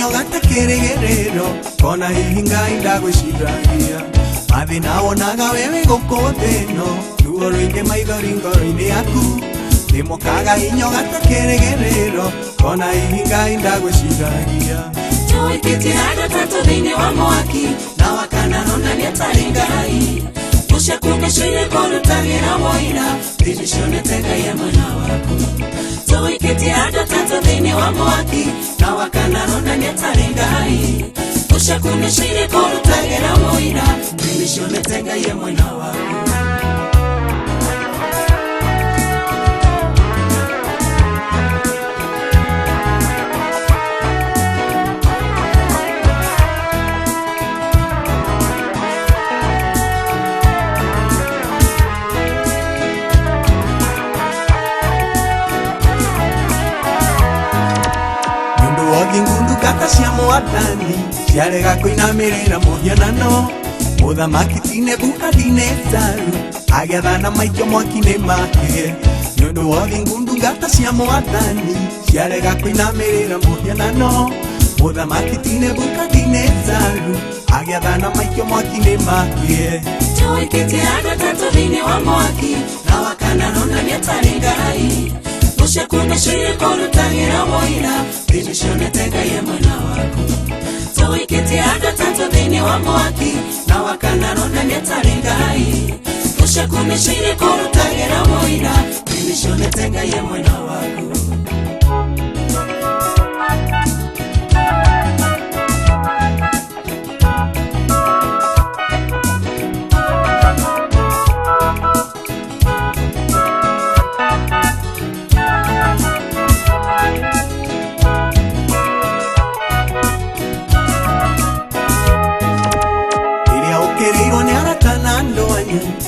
hinya gatakĩrĩgĩrĩro kona hihi Ngai ndagwĩciragia mathĩna wonaga wewe gũkũ thĩ ĩno ruo rũingĩ maithori ngoro-inĩ yaku ndĩmokaga hinya gatakĩrĩgĩrĩro kona hihi Ngai ndagwĩciragia Tũikĩtie andũ atatũ thĩinĩ wa mwaki na wakana rona nĩatarĩ Ngai ũcekundĩcire kũrutagĩra woira thĩ nĩcionete Ngai e mwena waku Tũikĩtie andũ atatũ thĩinĩ wa mwaki na wakana rona nĩatarĩ Ngai ũcekundĩcire kũrutagĩra woira thĩ nĩcionete Ngai e mwena waku. Ngundu kata cia mwathani ciarega kũinamĩrĩra mũhianano mũthamaki ti Nebukadinezaru agĩathana maikio mwaki-inĩ make nĩ ũndũ wa ngundu ngata cia mwathani ciarega kũinamĩrĩra mũhianano mũthamaki ti Nebukadinezaru agĩathana maikio mwaki-inĩ make. Tũikĩtie andũ atatũ thĩinĩ wa mwaki na wakana rona nĩatarĩ Ngai ũcekundĩcire kũrutagĩra woira thĩ nĩcionete Ngai e mwena waku Tũikĩtie andũ atatũ thĩinĩ wa mwaki na wakana rona nĩatarĩ Ngai ũcekundĩcire kũrutagĩra woira thĩ nĩcionete Ngai e mwena waku.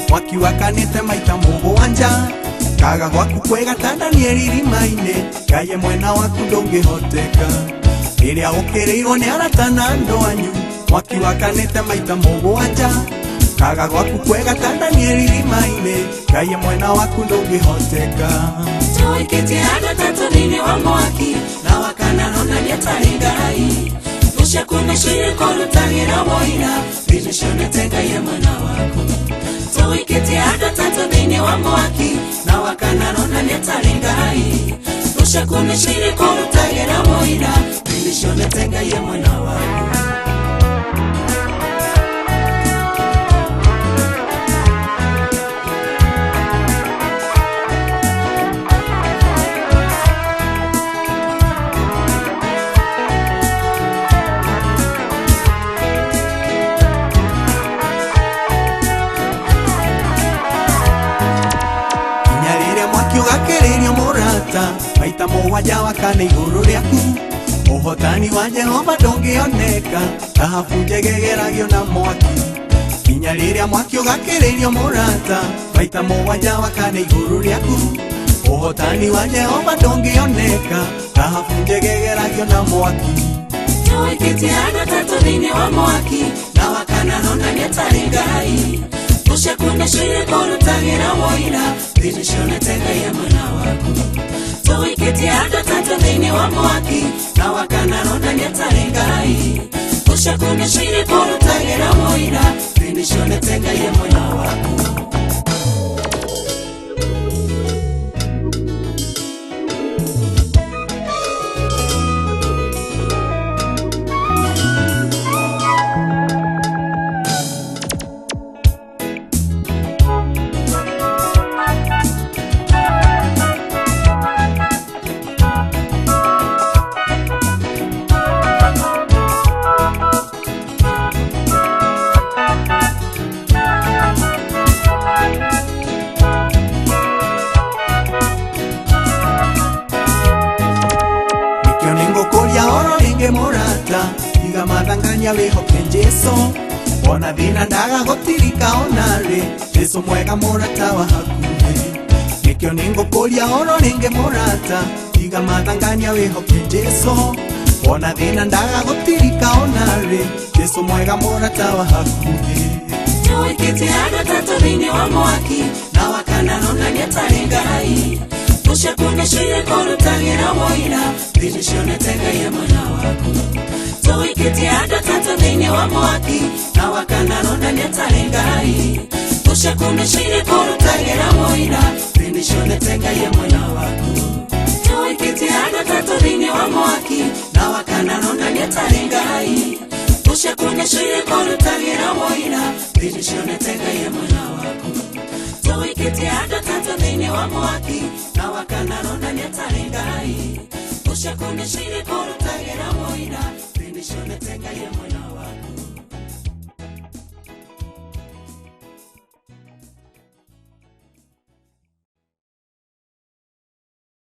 Mwaki wakanĩte maita mũgwanja kaga gwaku kwega ta Danieli irima-inĩ Ngai e mwena waku ndũngĩhoteka rĩrĩa ũkĩrĩirwo nĩ arata na andũ anyu mwaki wakanĩte maita mũgwanja kaga gwaku kwega ta Danieli irima-inĩ Ngai e mwena waku ndũngĩhoteka. Tũikĩtie andũ atatũ thĩinĩ wa mwaki na wakana rona nĩatarĩ Ngai ũcekundĩcire kũrutagĩra woira thĩ nĩcionete Ngai e mwena waku Tũikĩtie andũ atatũ thĩinĩ wa mwaki na wakana rona nĩatarĩ Ngai ũcekundĩcire kũrutagĩra woira thĩ nĩcionete Ngai e mwena waku. Ũgakĩrĩrio mũrata maita mũgwanja wakane igũrũ rĩaku ũhotani wa Jehova ndũngĩoneka thahabu njegegeragio na mwaki nginya rĩrĩa mwaki ũgakĩrĩrio mũrata maita mũgwanja wakane igũrũ rĩaku ũhotani wa Jehova ndũngĩoneka thahabu njegegeragio na mwaki. Tũikĩtie andũ atatũ thĩinĩ wa mwaki na wakana rona nĩatarĩ Ngai ũcekundĩcire kũrutagĩra woira thĩ nĩcionete Ngai e mwena waku Tũikĩtie andũ atatũ thĩinĩ wa mwaki na wakana rona nĩatarĩ Ngai ũcekundĩcire kũrutagĩra woira thĩ nĩcionete Ngai e mwena waku. Mũrata tiga mathangania wĩhoke Jesũ ona thĩna ndaga gũtirika onarĩ Jesũ mwega mũrata wa hakuhĩ nĩkĩo nĩngũkũria oro rĩngĩ mũrata tiga mathangania wĩhoke Jesũ ona thĩna ndaga gũtirika onarĩ Jesũ mwega mũrata wa hakuhĩ. Tũikĩtie andũ atatũ thĩinĩ wa mwaki na wakana rona nĩatarĩ Ngai ũcekundĩcire kũrutagĩra woira thĩ nĩcionete Ngai e mwena waku. Tũikĩtie andũ atatũ thĩinĩ wa mwaki na wakana ronania tarĩ Ngai. Thũ ciaku nĩcio irĩkũrutagĩra mũira, thĩ nĩcionete Ngai e mwena waku. Tũikĩtie andũ atatũ thĩinĩ wa mwaki na wakana ronania tarĩ Ngai. Thũ ciaku nĩcio irĩkũrutagĩra mũira, thĩ nĩcionete Ngai e mwena waku. Tũikĩtie andũ atatũ thĩinĩ wa mwaki na wakana ronania tarĩ Ngai. Thũ ciaku nĩcio irĩkũrutagĩra